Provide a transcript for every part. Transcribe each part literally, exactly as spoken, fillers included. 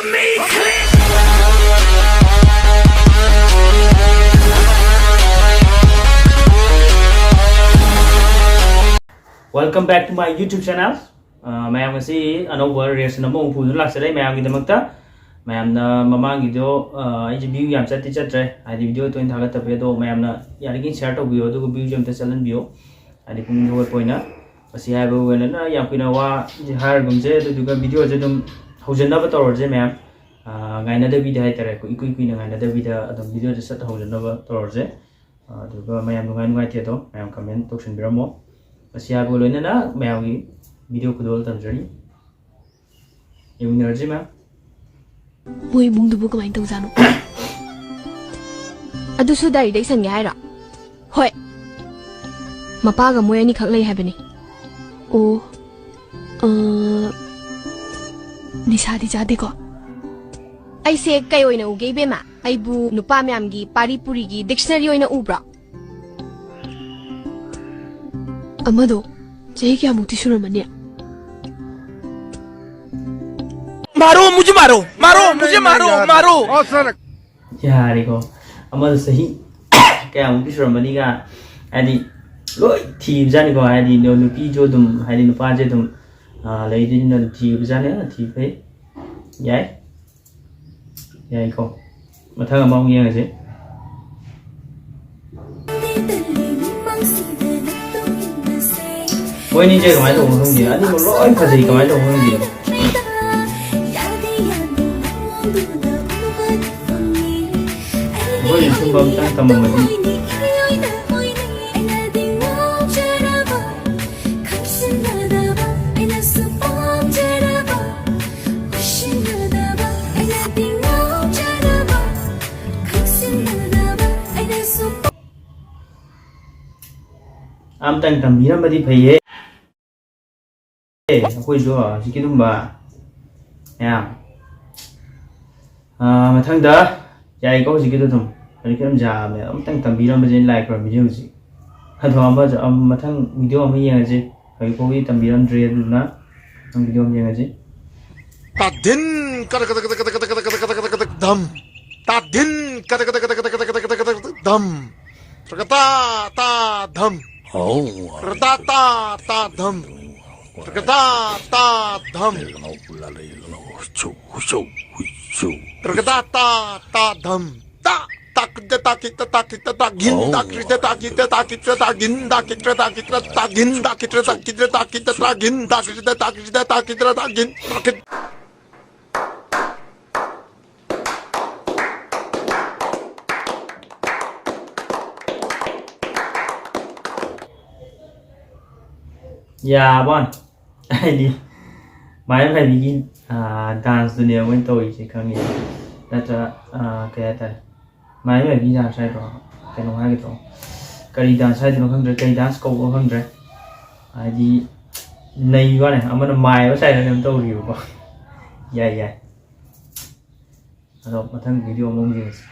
Welcome back to my YouTube channel. ꯑ, ꯃꯌꯥꯝ, ꯉꯁꯤ ꯑꯅꯧꯕ reaction ꯑꯃꯃꯨꯛ ꯄꯨꯗꯨꯅ ꯂꯥꯛꯆꯔꯦ ꯃꯌꯥꯝꯒꯤꯗꯃꯛꯇ꯫ ꯃꯌꯥꯝꯅ ꯃꯃꯥꯡꯒꯤꯗꯣ, ꯑ, ꯑꯩꯁꯦ view ꯌꯥꯝ ꯆꯠꯇꯤ ꯆꯠꯇ꯭ꯔꯦ, ꯍꯥꯏꯗꯤ video ꯇꯣꯏꯅ ꯊꯥꯒꯠꯇꯕꯒꯤ꯫ ꯑꯗꯣ ꯃꯌꯥꯝꯅ ꯌꯥꯔꯤꯈꯩ share ꯇꯧꯕꯤꯌꯣ, ꯑꯗꯨꯒ view ꯁꯦ ꯑꯝꯇ ꯆꯠꯍꯟꯕꯤꯌꯣ, ꯍꯥꯏꯗꯤ ꯄꯨꯛꯅꯤꯡ ꯊꯧꯒꯠꯄ ꯑꯣꯏꯅ꯫ ꯃꯁꯤ ꯍꯥꯏꯕ ꯑꯣꯏꯅ ꯌꯥꯝ ꯀꯨꯏꯅ ꯋꯥ ꯍꯥꯏꯔꯒꯨꯝꯁꯦ, ꯑꯗꯨꯗꯨꯒ video ꯁꯦ ꯑꯗꯨꯝ ꯍꯧꯖꯤꯟꯅꯕ ꯇꯧꯔꯁꯦ ꯃꯌꯥꯝ꯫ ꯑ, ꯉꯥꯏꯅꯗꯕꯤꯗ ꯍꯥꯏꯇꯥꯔꯦ, ꯏꯀꯨꯏ ꯀꯨꯏꯅ ꯉꯥꯏꯅꯗꯕꯤꯗ ꯑꯗꯨꯝ video ꯁꯦ ꯁꯠ ꯍꯧꯖꯤꯟꯅꯕ ꯇꯧꯔꯁꯦ꯫ ꯑꯗꯨꯒ ꯃꯌꯥꯝ ꯅꯨꯡꯉꯥꯏ ꯅꯨꯡꯉꯥꯏꯇꯦ ꯑꯗꯣ ꯃꯌꯥꯝ comment ꯇꯧꯁꯟꯕꯤꯔꯝꯃꯣ꯫ ꯃꯁꯤ ꯍꯥꯏꯕꯒ ꯂꯣꯏꯅꯅ ꯃꯌꯥꯝꯒꯤ video ꯈꯨꯗꯣꯜ ꯇꯝꯖꯔꯤ꯫ ꯌꯦꯡꯃꯤꯟꯅꯔꯁꯤ ꯃꯌꯥꯝ꯫ ꯃꯣꯏ ꯏꯃꯨꯡꯗꯨꯕꯨ ꯀꯃꯥꯏꯅ ꯇꯧꯖꯥꯠꯅꯣ? ꯑꯗꯨꯁꯨ diary ꯗ ꯏꯁꯟꯒꯦ ꯍꯥꯏꯔꯣ? ꯍꯣꯏ꯫ ꯃꯄꯥꯒ ꯃꯣꯏ ꯑꯅꯤꯈꯛ ꯂꯩ ꯍꯥꯏꯕꯅꯤ꯫ ꯑꯣ꯫ ꯑ, ꯅꯤꯁꯥꯗꯤ ꯆꯥꯗꯦꯀꯣ? ꯑꯩꯁꯦ ꯀꯩ ꯑꯣꯏꯅ ꯎꯒꯦ, ꯏꯕꯦꯝꯃ? ꯑꯩꯕꯨ ꯅꯨꯄꯥ ꯃꯌꯥꯝꯒꯤ ꯄꯥꯔꯤ ꯄꯨꯔꯤꯒꯤ dictionary ꯑꯣꯏꯅ ꯎꯕ꯭ꯔꯣ? ꯑꯃꯗꯣ ꯆꯍꯤ ꯀꯌꯥꯃꯨꯛꯇꯤ ꯁꯨꯔꯝꯃꯅꯤ? मारो, मुझे मारो, मारो, मुझे मारो, मारो। ꯌꯥꯔꯦꯀꯣ, ꯑꯃꯗꯣ ꯆꯍꯤ ꯀꯌꯥꯃꯨꯛꯇꯤ ꯁꯨꯔꯝꯃꯅꯤꯒ, ꯍꯥꯏꯗꯤ ꯂꯣꯏ ꯊꯤꯕꯖꯥꯠꯅꯤꯀꯣ꯫ ꯍꯥꯏꯗꯤ ꯅꯨꯄꯤꯁꯨ ꯑꯗꯨꯝ, ꯍꯥꯏꯗꯤ ꯅꯨꯄꯥꯁꯦ ꯑꯗꯨꯝ, ꯑ, ꯂꯩꯗꯣꯏꯅꯤꯅ ꯑꯗꯨꯝ ꯊꯤꯕꯖꯥꯠꯅꯤ꯫ ꯑ, ꯊꯤꯕ ꯐꯩ꯫ ꯌꯥꯏ꯫ ꯌꯥꯏꯀꯣ꯫ ꯃꯊꯪ ꯑꯃ ꯑꯃꯨꯛ ꯌꯦꯡꯉꯁꯤ꯫ ꯃꯣꯏ ꯑꯅꯤꯁꯦ ꯀꯃꯥꯏꯅ ꯇꯧꯕꯅꯣ ꯈꯪꯗꯦ꯫ ꯑꯅꯤꯃꯛ ꯂꯣꯏ ꯐꯖꯩ꯫ ꯀꯃꯥꯏꯅ ꯇꯧꯕꯅꯣ ꯈꯪꯗꯦ꯫ ꯑꯩꯈꯣꯏ ꯁꯨꯝꯕ ꯑꯝꯇꯪ ꯇꯝꯃꯝꯃꯗꯤ꯫ ꯑꯝꯇꯪ ꯇꯝꯕꯤꯔꯝꯃꯗꯤ ꯐꯩꯌꯦ꯫ ꯑꯦ, ꯑꯩꯈꯣꯏꯁꯨ ꯍꯧꯖꯤꯛꯀꯤꯗꯨꯝꯕ ꯃꯌꯥꯝ꯫ ꯑꯥ, ꯃꯊꯪꯗ ꯌꯥꯏꯀꯣ, ꯍꯧꯖꯤꯛꯀꯤꯗꯣ ꯑꯗꯨꯝ꯫ ꯍꯧꯖꯤꯛꯀꯤ ꯑꯗꯨꯝ ꯌꯥꯕꯅꯦ꯫ ꯑꯝꯇꯪ ꯇꯝꯕꯤꯔꯝꯕꯁꯦ ꯑꯩꯅ ꯂꯥꯏ ꯈꯨꯔꯝꯃꯤꯁꯦ ꯍꯧꯖꯤꯛ꯫ ꯑꯗꯣ ꯑꯃꯁꯨ, ꯑꯝ-, ꯃꯊꯪ video ꯑꯃ ꯌꯦꯡꯉꯁꯤ꯫ ꯍꯧꯖꯤꯛ ꯐꯥꯎꯒꯤ ꯇꯝꯕꯤꯔꯝꯗ꯭ꯔꯤ, ꯑꯗꯨꯅ ꯃꯊꯪ video ꯑꯃ ꯌꯦꯡꯉꯁꯤ꯫ ꯇꯥ ꯙꯤꯟ ꯀꯗ ꯀꯗ ꯀꯗ ꯀꯗ ꯀꯗ ꯀꯗ ꯀꯗ ꯀꯗ ꯀꯗ ꯀꯗ ꯀꯗ ꯀꯗ ꯀꯗ ꯙꯝ꯫ ꯇꯥ ꯙꯤꯟ ꯀꯗ ꯀꯗ ꯀꯗ ꯀꯗ ꯀꯗ ꯀꯗ ꯀꯗ ꯀꯗ ꯙꯝ꯫ ꯔ ꯀ ꯇꯥ ꯇꯥ ꯙꯝ꯫ ꯔ ꯀ ꯇꯥ ꯇꯥ ꯇꯥ ꯙꯝ꯫ ꯔ ꯀ ꯇꯥ ꯇꯥ ꯙꯝ꯫ ꯔ ꯀ ꯇꯥ ꯇꯥ ꯇꯥ ꯙꯝ꯫ ꯇ ꯇ ꯀ ꯇ ꯇ ꯀꯤ ꯇ ꯇ ꯀꯤ ꯇ ꯇ ꯘꯤꯟ ꯇ ꯀ꯭ꯔꯤ ꯇ ꯇ ꯀꯤ ꯇ ꯇ ꯀꯤ ꯇ ꯇ ꯘꯤꯟ ꯇ ꯀꯤ ꯇ ꯇ ꯀꯤ ꯇ ꯇ ꯘꯤꯟ ꯇ ꯀꯤ ꯇ ꯇ ꯀꯤ ꯇ ꯇ ꯘꯤꯟ ꯇ ꯀꯤ ꯇ ꯇ ꯀꯤ ꯇ ꯇ ꯘꯤꯟ ꯇ ꯀꯤ ꯇ ꯇ ꯘꯤꯟ ꯇ ꯀꯤ ꯇ ꯌꯥꯕ ꯋꯥꯅꯤ꯫ ꯍꯥꯏꯗꯤ ꯃꯥꯏꯕ ꯃꯥꯏꯕꯤꯒꯤ, ꯑꯥ, ꯗꯥꯟꯁꯇꯨꯅꯦꯕ ꯃꯣꯏꯅ ꯇꯧꯔꯤꯁꯦ, ꯈꯪꯉꯦ꯫ ꯅꯠꯇ꯭ꯔ, ꯑꯥ, ꯀꯩ ꯍꯥꯏꯇꯥꯔꯦ, ꯃꯥꯏꯕ ꯃꯥꯏꯕꯤ ꯗꯥꯟꯁ ꯍꯥꯏꯗ꯭ꯔꯣ, ꯀꯩꯅꯣ ꯍꯥꯏꯒꯗ꯭ꯔꯣ, ꯀꯔꯤ ꯗꯥꯟꯁ ꯍꯥꯏꯗꯣꯏꯅꯣ ꯈꯪꯗ꯭ꯔꯦ, ꯀꯔꯤ ꯗꯥꯟꯁ ꯀꯧꯕꯅꯣ ꯈꯪꯗ꯭ꯔꯦ꯫ ꯍꯥꯏꯗꯤ ꯅꯩꯕ ꯋꯥꯅꯦ, ꯑꯃꯅ ꯃꯥꯏꯕ ꯁꯥꯏꯔ ꯀꯩꯅꯣꯝ ꯇꯧꯔꯤꯕꯀꯣ꯫ ꯌꯥꯏ, ꯌꯥꯏ꯫ ꯑꯗꯣ ꯃꯊꯪ ꯚꯤꯗꯤꯑꯣ ꯑꯃꯨꯛ ꯌꯦꯡꯉꯁꯤ꯫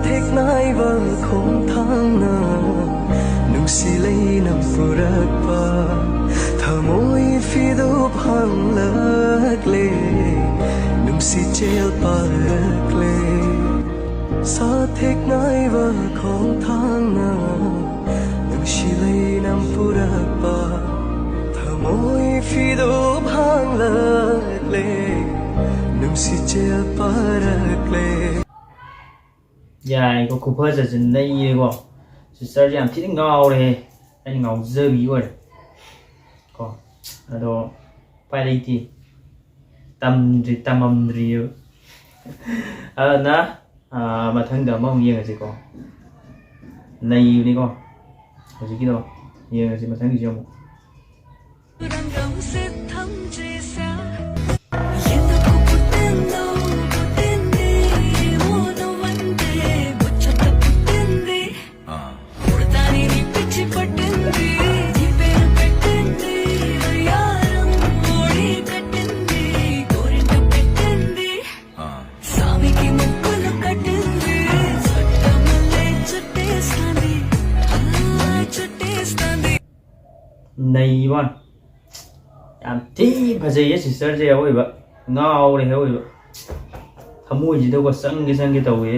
ꯊꯦꯛꯅꯥꯏꯕ ꯈꯣꯡꯊꯥꯡꯅ ꯅꯨꯡꯁꯤ ꯂꯩꯅ ꯄꯨꯔꯛꯄ ꯊꯃꯣꯏ ꯐꯤꯗꯨ ꯐꯪꯂꯛꯂꯦ, ꯅꯨꯡꯁꯤ ꯆꯦꯜ ꯄꯥꯔꯛꯂꯦ꯫ ꯁꯥꯊꯦꯛꯅꯥꯏꯕ ꯈꯣꯡꯊꯥꯡꯅ ꯅꯨꯡꯁꯤ ꯂꯩꯅ ꯄꯨꯔꯛꯄ ꯊꯃꯣꯏ ꯐꯤꯗꯨ ꯐꯪꯂꯛꯂꯦ, ꯅꯨꯡꯁꯤ ꯆꯦꯜ ꯄꯥꯔꯛꯂꯦ꯫ ꯌꯥꯏꯀꯣ, ꯈꯨꯐꯖꯁꯦ ꯅꯩꯌꯦꯀꯣ꯫ ꯁꯤꯁꯇꯔꯁꯦ ꯌꯥꯝ ꯊꯤꯅ ꯉꯥꯎꯔꯦꯍꯦ꯫ ꯑꯩꯅ ꯉꯥꯎꯖꯕꯤ ꯑꯣꯏꯔꯦ ꯀꯣ꯫ ꯑꯗꯣ ꯎꯄꯥꯏ ꯂꯩꯇꯦ꯫ ꯇꯝꯗ꯭ꯔꯤ, ꯇꯝꯃꯝꯗ꯭ꯔꯤꯑꯕ꯫ ꯑꯗꯨꯅ, ꯑꯥ, ꯃꯊꯪꯗ ꯑꯃꯃꯨꯛ ꯌꯦꯡꯉꯁꯤꯀꯣ꯫ ꯅꯩꯕꯅꯤꯀꯣ ꯍꯧꯖꯤꯛꯀꯤꯗꯣ꯫ ꯌꯦꯡꯉꯁꯤ ꯃꯊꯪꯒꯤꯁꯦ ꯑꯃꯨꯛ꯫ ꯅꯩꯕ꯫ ꯌꯥꯝ ꯊꯤ ꯐꯖꯩꯌꯦ ꯁꯤꯁꯇꯔꯁꯦ꯫ ꯑꯋꯣꯏꯕ ꯉꯥꯎꯔꯦ꯫ ꯑꯋꯣꯏꯕ ꯊꯃꯣꯏꯁꯤꯗꯀꯣ ꯆꯪꯒꯦ ꯆꯪꯒꯦ ꯇꯧꯋꯦ꯫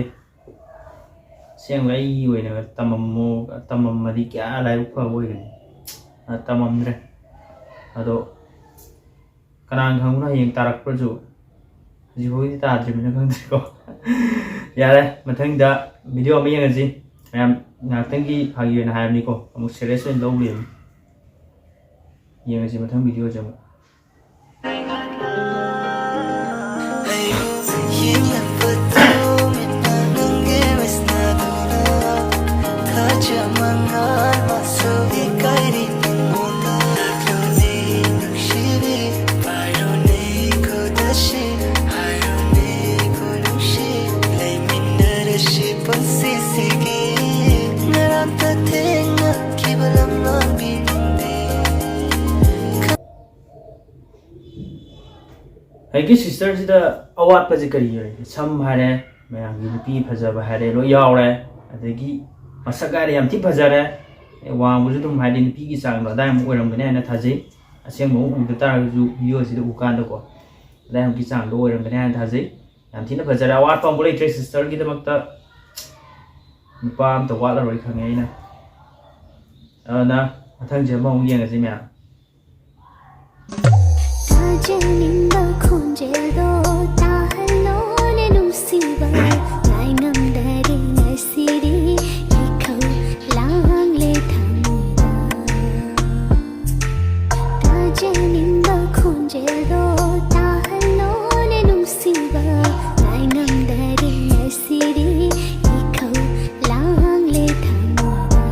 ꯑꯁꯦꯡꯕ ꯑꯩꯒꯤ ꯑꯣꯏꯅ ꯇꯝꯃꯝꯃꯣ ꯇꯝꯃꯝꯃꯗꯤ ꯀꯌꯥ ꯂꯥꯏꯕꯛ ꯐꯕ ꯑꯣꯏꯒꯅꯤ꯫ ꯑ, ꯇꯝꯃꯝꯗ꯭ꯔꯦ꯫ ꯑꯗꯣ ꯀꯅꯥꯅ ꯈꯪꯕꯅꯣ, ꯍꯌꯦꯡ ꯇꯥꯔꯛꯄ꯭ꯔꯁꯨ꯫ ꯍꯧꯖꯤꯛꯐꯥꯎꯒꯤꯗꯤ ꯇꯥꯗ꯭ꯔꯤꯕꯅꯤꯅ ꯈꯪꯗ꯭ꯔꯦꯀꯣ꯫ ꯌꯥꯔꯦ, ꯃꯊꯪꯗ ꯚꯤꯗꯤꯑꯣ ꯑꯃ ꯌꯦꯡꯉꯁꯤ꯫ ꯃꯌꯥꯝ ꯉꯥꯏꯍꯥꯛꯇꯪꯒꯤ ꯐꯥꯒꯤ ꯑꯣꯏꯅ ꯍꯥꯏꯕꯅꯤꯀꯣ, ꯑꯃꯨꯛ ꯁꯦꯔꯤꯌꯁ ꯑꯣꯏꯅ ꯂꯧꯕ ꯌꯦꯡꯉꯁꯤ ꯃꯊꯪ ꯚꯤꯗꯤꯑꯣꯁꯦ ꯑꯃꯨꯛ꯫ ꯍꯧꯖꯤꯛꯀꯤ ꯁꯤꯁꯇꯔꯁꯤꯗ ꯑꯋꯥꯠꯄꯁꯦ ꯀꯔꯤ ꯂꯩꯔꯤꯒꯦ? ꯁꯝ ꯍꯥꯏꯔꯦ, ꯃꯌꯥꯝꯒꯤ ꯅꯨꯄꯤ ꯐꯖꯕ ꯍꯥꯏꯔꯦ, ꯂꯣꯏ ꯌꯥꯎꯔꯦ꯫ ꯑꯗꯒꯤ ꯃꯁꯛ ꯍꯥꯏꯔꯦ, ꯌꯥꯝ ꯊꯤ ꯐꯖꯔꯦ꯫ ꯑꯦ, ꯋꯥꯡꯕꯁꯨ ꯑꯗꯨꯝ ꯍꯥꯏꯗꯤ ꯅꯨꯄꯤꯒꯤ ꯆꯥꯡꯗꯣ ꯑꯗꯥꯏꯃꯨꯛ ꯑꯣꯏꯔꯝꯒꯅꯤ ꯍꯥꯏꯅ ꯊꯥꯖꯩ꯫ ꯑꯁꯦꯡꯕ ꯑꯃꯨꯛ ꯎꯗ ꯇꯥꯔꯒꯁꯨ ꯚꯤꯗꯤꯑꯣꯁꯤꯗ ꯎꯀꯥꯟꯗꯀꯣ ꯑꯗꯥꯏꯃꯨꯛꯀꯤ ꯆꯥꯡꯗꯣ ꯑꯣꯏꯔꯝꯒꯅꯤ ꯍꯥꯏꯅ ꯊꯥꯖꯩ꯫ ꯌꯥꯝ ꯊꯤꯅ ꯐꯖꯔꯦ꯫ ꯑꯋꯥꯠꯄ ꯑꯃꯨꯛ ꯂꯩꯇ꯭ꯔꯦ ꯁꯤꯁꯇꯔꯒꯤꯗꯃꯛꯇ꯫ ꯅꯨꯄꯥ ꯑꯝꯇ ꯋꯥꯠꯂꯔꯣꯏ ꯈꯪꯉꯦ ꯑꯩꯅ꯫ ꯑꯗꯨꯅ ꯃꯊꯪꯁꯦ ꯑꯃꯃꯨꯛ ꯌꯦꯡꯉꯁꯤ ꯃꯌꯥꯝ꯫ ꯇꯥꯖꯅꯤꯡꯕ ꯈꯣꯟꯖꯦꯜꯗꯣ ꯇꯥꯍꯜꯂꯣꯅꯦ ꯅꯨꯡꯁꯤꯕ꯫ ꯉꯥꯏꯉꯝꯗꯔꯦ ꯉꯁꯤꯗꯤ ꯏꯈꯧ ꯂꯥꯡꯂꯦ ꯊꯃꯣꯏꯗ꯫ ꯇꯥꯖꯅꯤꯡꯕ ꯈꯣꯟꯖꯦꯜꯗꯣ ꯇꯥꯍꯜꯂꯣꯅꯦ ꯅꯨꯡꯁꯤꯕ꯫ ꯉꯥꯏꯉꯝꯗꯔꯦ ꯉꯁꯤꯗꯤ ꯏꯈꯧ ꯂꯥꯡꯂꯦ ꯊꯃꯣꯏꯗ꯫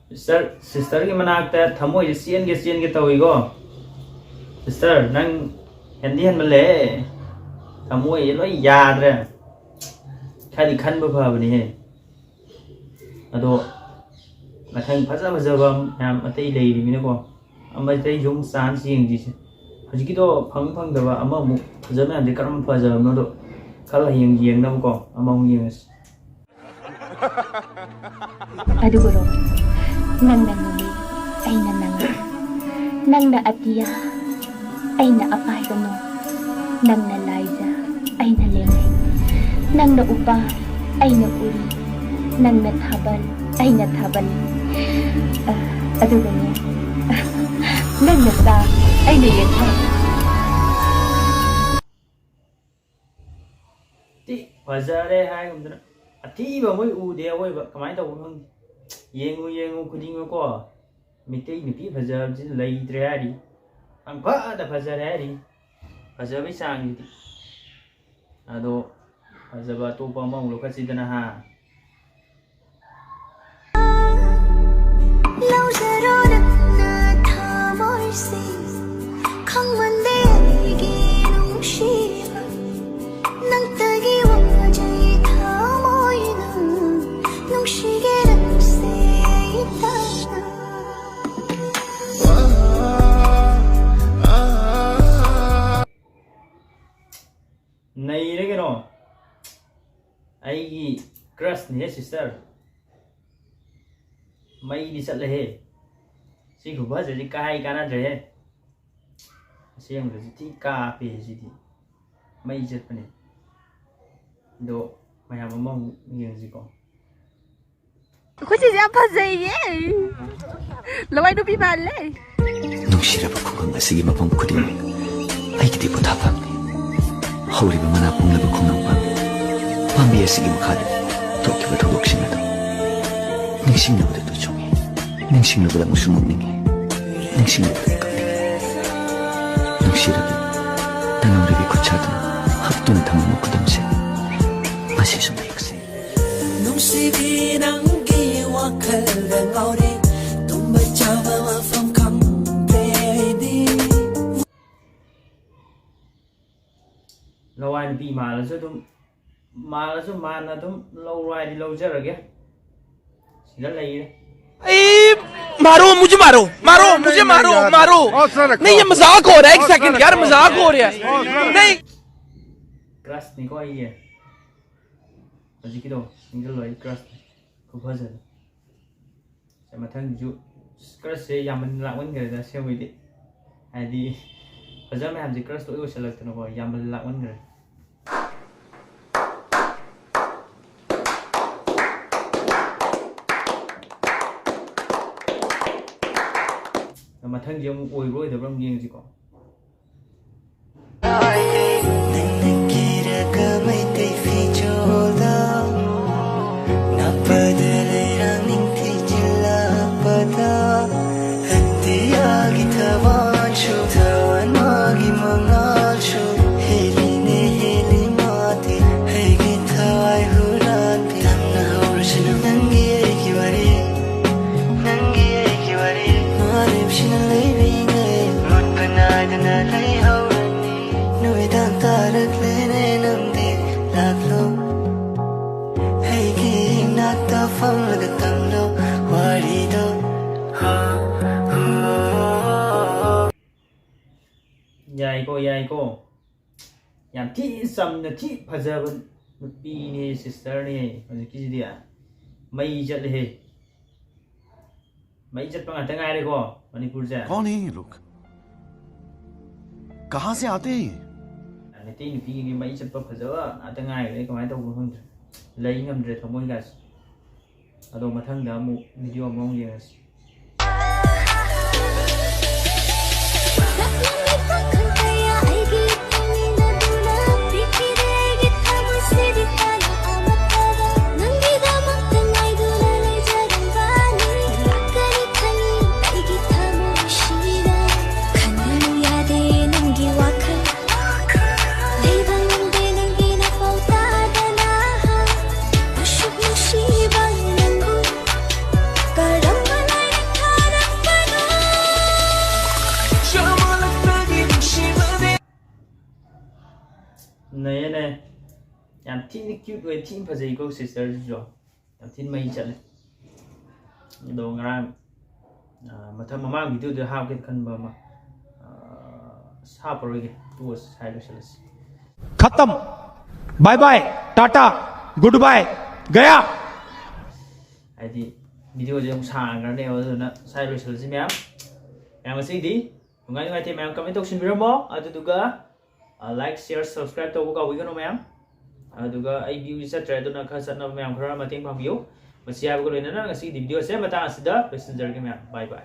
ꯁꯤꯁꯇꯔ, ꯁꯤꯁꯇꯔꯒꯤ ꯃꯅꯥꯛꯇ ꯊꯃꯣꯏꯁꯦ ꯆꯦꯟꯒꯦ ꯆꯦꯟꯒꯦ ꯇꯧꯏꯀꯣ꯫ ꯁꯤꯁꯇꯔ, ꯅꯪ ꯍꯦꯟꯗꯤ ꯍꯦꯟꯃꯜꯂꯦ꯫ ꯊꯃꯣꯏꯁꯦ ꯂꯣꯏ ꯌꯥꯗ꯭ꯔꯦ꯫ ꯈꯔꯗꯤ ꯈꯟꯕ ꯐꯕꯅꯤꯍꯦ꯫ ꯑꯗꯣ ꯃꯊꯪ ꯐꯖ ꯐꯖꯕ ꯃꯌꯥꯝ ꯑꯇꯩ ꯂꯩꯔꯤꯃꯤꯅꯀꯣ, ꯑꯃ ꯑꯇꯩꯁꯨ ꯑꯃꯨꯛ ꯆꯥꯟꯁ ꯌꯦꯡꯁꯤꯁꯦ꯫ ꯍꯧꯖꯤꯛꯀꯤꯗꯣ ꯐꯪ ꯐꯪꯗꯕ ꯑꯃꯃꯨꯛ ꯐꯖꯕ ꯃꯌꯥꯝꯁꯦ ꯀꯔꯝꯕ ꯐꯖꯕꯅꯣꯗꯣ ꯈꯜꯂ ꯍꯌꯦꯡ ꯌꯦꯡꯅꯕꯀꯣ ꯑꯃꯃꯨꯛ ꯌꯦꯡꯉꯁꯤ꯫ ꯑꯗꯨꯕꯨꯔꯣ, ꯅꯪꯅ ꯅꯨꯃꯤꯠ, ꯑꯩꯅ ꯅꯪ, ꯅꯪꯅ ꯑꯇꯤꯌꯥ, ꯑꯩꯅ ꯑꯄꯥꯏꯕ ꯅꯣꯡ, ꯅꯪꯅ ꯂꯥꯏꯖ, ꯑꯩꯅ ꯂꯩꯃꯩ, ꯅꯪꯅ ꯎꯄꯥꯜ, ꯑꯩꯅ ꯎꯔꯤ, ꯅꯪꯅ ꯊꯥꯕꯜ, ꯑꯩꯅ ꯊꯥꯕꯜ, ꯑ, ꯑꯗꯨꯒꯅꯦ, ꯅꯪꯅ ꯆꯥ, ꯑꯩꯅ ꯌꯦꯟꯊꯣꯡ꯫ ꯇꯤ ꯐꯖꯔꯦ ꯍꯥꯏꯒꯨꯝꯗꯅ ꯑꯊꯤꯕ ꯃꯣꯏ ꯎꯗꯦ ꯑꯋꯣꯏꯕ꯫ ꯀꯃꯥꯏꯅ ꯇꯧꯕꯅꯣ ꯈꯪꯗꯦ꯫ ꯌꯦꯡꯉꯨ ꯌꯦꯡꯉꯨ ꯈꯨꯗꯤꯡꯃꯛꯀꯣ, ꯃꯤꯇꯩ ꯅꯨꯄꯤ ꯐꯖꯕꯁꯤ ꯂꯩꯇ꯭ꯔꯦ ꯍꯥꯏꯔꯤ꯫ ꯄꯪꯐꯗ ꯐꯖꯔꯦ ꯍꯥꯏꯔꯤ꯫ ꯐꯖꯕꯩ ꯆꯥꯡꯁꯤꯗꯤ꯫ ꯑꯗꯣ ꯐꯖꯕ ꯑꯇꯣꯞꯄ ꯑꯃꯃꯨꯛ ꯂꯧꯈꯠꯁꯤꯗꯅ ꯍꯥ꯫ ꯂꯧꯖꯔꯣ ꯅꯪꯅ ꯊꯃꯣꯏꯁꯦ, ꯈꯪꯃꯟꯗꯦ ꯑꯩꯒꯤ ꯅꯨꯡꯁꯤꯕ, ꯅꯪꯇꯒꯤ ꯋꯥꯖꯩ ꯊꯃꯣꯏꯅ, ꯅꯨꯡꯁꯤꯒꯦ ꯅꯪꯁꯦ ꯑꯩ ꯇꯥꯅ꯫ ꯅꯩꯔꯦ ꯀꯩꯅꯣ꯫ ꯑꯩꯒꯤ crushꯅꯤꯍꯦ sister꯫ ꯃꯩꯗꯤ ꯆꯠꯂꯦꯍꯦ꯫ ꯁꯤ ꯈꯨꯐꯖꯁꯤ ꯀꯥꯏ ꯀꯥꯟꯅꯗ꯭ꯔꯦꯍꯦ꯫ ꯑꯁꯦꯡꯕꯗꯁꯨ ꯊꯤ ꯀꯥꯞꯄꯦ ꯁꯤꯗꯤ꯫ ꯃꯩ ꯆꯠꯄꯅꯦ꯫ ꯑꯗꯣ ꯃꯌꯥꯝ ꯑꯃꯃꯨꯛ ꯌꯦꯡꯁꯤꯀꯣ꯫ ꯑꯩꯈꯣꯏ ꯆꯦꯁꯦ ꯌꯥꯝ ꯐꯖꯩꯌꯦ꯫ ꯂꯋꯥꯏ ꯅꯨꯄꯤ ꯃꯥꯜꯂꯦ꯫ ꯅꯨꯡꯁꯤꯔꯕ ꯈꯨꯡꯒꯪ ꯑꯁꯤꯒꯤ ꯃꯐꯝ ꯈꯨꯗꯤꯡꯃꯛ ꯑꯩꯒꯤꯗꯤ ꯄꯣꯊꯥꯐꯝꯅꯤ꯫ ꯍꯧꯔꯤꯕ ꯃꯅꯥ ꯄꯨꯡꯂꯕ ꯈꯣꯡꯅꯥꯡ ꯄꯥꯝꯕꯤ, ꯄꯥꯝꯕꯤ ꯑꯁꯤꯒꯤ ꯃꯈꯥꯗ ꯊꯣꯛꯈꯤꯕ ꯊꯧꯗꯣꯛꯁꯤꯡ ꯑꯗꯨ ꯅꯤꯡꯁꯤꯡꯂꯕꯗ ꯇꯨ ꯆꯨꯡꯏ, ꯅꯤꯡꯁꯤꯡꯂꯕꯗ ꯑꯃꯨꯛꯁꯨ ꯅꯣꯛꯅꯤꯡꯏ, ꯅꯤꯡꯁꯤꯡꯂꯕꯗ ꯀꯞꯅꯤꯡꯏ꯫ ꯅꯨꯡꯁꯤꯔꯕꯤ, ꯇꯅꯧꯔꯕꯤ ꯈꯨꯠꯁꯥꯗꯨꯅ ꯍꯛꯇꯨꯅ ꯊꯝꯂꯝꯕ ꯈꯨꯗꯝꯁꯦ ꯉꯁꯤꯁꯨ ꯃꯌꯦꯛ ꯁꯦꯡꯏ꯫ ꯅꯨꯡꯁꯤꯕꯤ ꯅꯪꯒꯤ ꯋꯥꯈꯜꯗ ꯉꯥꯎꯔꯦ, ꯇꯨꯝꯕ ꯆꯥꯕ ꯃꯐꯝ ꯈꯪꯗ꯭ꯔꯦ ꯑꯩꯗꯤ꯫ ꯂꯋꯥꯏ ꯅꯨꯄꯤ ꯃꯥꯜꯂꯁꯨ ꯑꯗꯨꯝ, ꯃꯥꯜꯂꯁꯨ ꯃꯥꯟꯅ ꯑꯗꯨꯝ ꯂꯧꯔꯣ ꯍꯥꯏꯗꯤ ꯂꯧꯖꯔꯒꯦ꯫ ꯁꯤꯗ ꯂꯩꯔꯦ꯫ ए, मारो, मुझे मारो, मारो, नहीं, मुझे नहीं मारो, यार। मारो। हौसला रखो। नहीं, ये मजाक हो रहा है, एक हौसला सेकंड यार, रखो। मजाक हो रहा है। हौसला रखो। नहीं। Crushꯅꯤꯀꯣ ꯑꯩꯒꯤ꯫ ꯍꯧꯖꯤꯛꯀꯤꯗꯣ single ꯑꯣꯏ crushꯅꯤ꯫ ꯈꯨꯐꯖꯗꯣ꯫ ꯃꯊꯪꯁꯨ crushꯁꯦ ꯌꯥꯝꯃꯟ ꯂꯥꯛꯃꯟꯈ꯭ꯔꯦꯗ ꯑꯁꯦꯡꯕꯩꯗꯤ꯫ ꯍꯥꯏꯗꯤ ꯐꯖꯕ ꯃꯌꯥꯝꯁꯦ crush ꯂꯣꯏ ꯑꯣꯏꯁꯜꯂꯛꯇꯅꯀꯣ, ꯌꯥꯝꯃꯟ ꯂꯥꯛꯃꯟꯈ꯭ꯔꯦ꯫ ꯃꯊꯪꯁꯦ ꯑꯃꯨꯛ ꯑꯣꯏꯕ꯭ꯔꯥ ꯑꯣꯏꯗꯕ꯭ꯔꯥ ꯑꯃꯨꯛ ꯌꯦꯡꯁꯤꯀꯣ꯫ ꯅꯪꯅ ꯀꯤꯔꯒ ꯃꯩꯇꯩ ꯐꯤꯖꯣꯜꯗ ꯅꯥꯞꯄꯗ ꯂꯩꯔꯥꯡ ꯅꯤꯡꯊꯤ ꯆꯤꯜꯂꯛꯄꯗ, ꯑꯇꯤꯌꯥꯒꯤ ꯊꯋꯥꯟꯁꯨ ꯊꯋꯥꯟꯃꯥꯒꯤ ꯃꯉꯥꯜꯁꯨ ꯍꯦꯜꯂꯤꯅꯦ, ꯍꯦꯜꯂꯤ ꯃꯥꯗꯤ꯫ ꯑꯩꯒꯤ ꯊꯋꯥꯏ ꯍꯨꯔꯥꯟꯕꯤ, ꯇꯝꯅ ꯍꯧꯔꯁꯅꯨ ꯅꯪꯒꯤ ꯑꯩꯒꯤ ꯋꯥꯔꯤ, ꯅꯪꯒꯤ ꯑꯩꯒꯤ ꯋꯥꯔꯤ꯫ ꯃꯥꯂꯦꯝꯁꯤꯅ ꯂꯩꯔꯤꯉꯩ ꯃꯨꯠꯄ ꯅꯥꯏꯗꯅ ꯂꯩꯍꯧꯔꯅꯤ꯫ ꯅꯨꯃꯤꯗꯥꯡ ꯇꯥꯔꯛꯂꯦꯅꯦ ꯅꯪꯗꯤ ꯂꯥꯛꯂꯣ, ꯑꯩꯒꯤ ꯏꯅꯥꯛꯇ ꯐꯝꯂꯒ ꯇꯝꯂꯣ ꯋꯥꯔꯤꯗꯣ꯫ ꯌꯥꯏꯀꯣ, ꯌꯥꯏꯀꯣ꯫ ꯌꯥꯝ ꯊꯤ ꯆꯝꯅ ꯊꯤ ꯐꯖꯕ ꯅꯨꯄꯤꯅꯦ, sisterꯅꯦ ꯍꯧꯖꯤꯛꯀꯤꯁꯤꯗꯤ꯫ ꯃꯩ ꯆꯠꯂꯦꯍꯦ꯫ ꯃꯩ ꯆꯠꯄ ꯉꯥꯛꯇ ꯉꯥꯏꯔꯦꯀꯣ ꯃꯅꯤꯄꯨꯔꯁꯦ꯫ कौन है ये लोग? कहाँ से आते हैं ये? ꯃꯩꯇꯩ ꯅꯨꯄꯤꯒꯤꯗꯤ ꯃꯩ ꯆꯠꯄ ꯐꯖꯕ ꯉꯥꯛꯇ ꯉꯥꯏꯔꯦ꯫ ꯀꯃꯥꯏꯅ ꯇꯧꯕꯅꯣ ꯈꯪꯗ꯭ꯔꯦ, ꯂꯩ ꯉꯝꯗ꯭ꯔꯦ ꯊꯃꯣꯏꯒꯥꯁꯦ꯫ ꯑꯗꯣ ꯃꯊꯪꯗ ꯑꯃꯨꯛ video ꯑꯃꯃꯨꯛ ꯌꯦꯡꯉꯁꯤ꯫ ꯅꯩꯌꯦ, ꯅꯩꯌꯦ꯫ ꯌꯥꯝ ꯊꯤꯅ cute ꯑꯣꯏ, ꯊꯤꯅ ꯐꯖꯩꯀꯣ sisterꯁꯤꯁꯨ꯫ ꯌꯥꯝ ꯊꯤꯅ ꯃꯩ ꯆꯠꯂꯦ꯫ ꯑꯗꯣ ꯉꯔꯥꯡ, ꯑ, ꯃꯊꯪ ꯃꯃꯥꯡ videoꯗ ꯍꯥꯞꯀꯦ ꯈꯟꯕ ꯑꯃ, ꯑ, ꯑꯁ, ꯍꯥꯞꯄꯔꯣꯏꯒꯦ, ꯇꯣꯛꯑꯁꯤ, ꯁ꯭ꯋꯥꯏ ꯂꯣꯏꯁꯤꯜꯂꯁꯤ꯫ खत्म। Bye bye, tata, good bye, गया। ꯍꯥꯏꯗꯤ ꯚꯤꯗꯤꯑꯣꯁꯦ ꯑꯃꯨꯛ ꯁꯥꯡꯈ꯭ꯔꯅꯦꯕ, ꯑꯗꯨꯅ ꯁ꯭ꯋꯥꯏ ꯂꯣꯏꯁꯤꯜꯂꯁꯤ ꯃꯌꯥꯝ꯫ ꯃꯌꯥꯝ ꯉꯁꯤꯗꯤ ꯅꯨꯡꯉꯥꯏ ꯅꯨꯡꯉꯥꯏꯇꯦ ꯃꯌꯥꯝ comment ꯇꯧꯁꯤꯟꯕꯤꯔꯝꯃꯣ, ꯑꯗꯨꯗꯨꯒ like, share, subscribe ꯇꯧꯕ ꯀꯥꯎꯕꯤꯒꯅꯨ ꯃꯌꯥꯝ꯫ ꯑꯗꯨꯒ ꯑꯩ view ꯁꯤ ꯆꯠꯇ꯭ꯔꯦ, ꯑꯗꯨꯅ ꯈꯔ ꯆꯠꯅꯕ ꯃꯌꯥꯝ ꯈꯔ ꯃꯇꯦꯡ ꯄꯥꯡꯕꯤꯌꯨ꯫ ꯃꯁꯤ ꯍꯥꯏꯕꯒ ꯂꯣꯏꯅꯅ ꯉꯁꯤꯒꯤꯗꯤ ꯚꯤꯗꯤꯑꯣꯁꯦ ꯃꯇꯥꯡ ꯑꯁꯤꯗ ꯂꯣꯏꯁꯤꯟꯖꯔꯒꯦ ꯃꯌꯥꯝ꯫ Bye bye.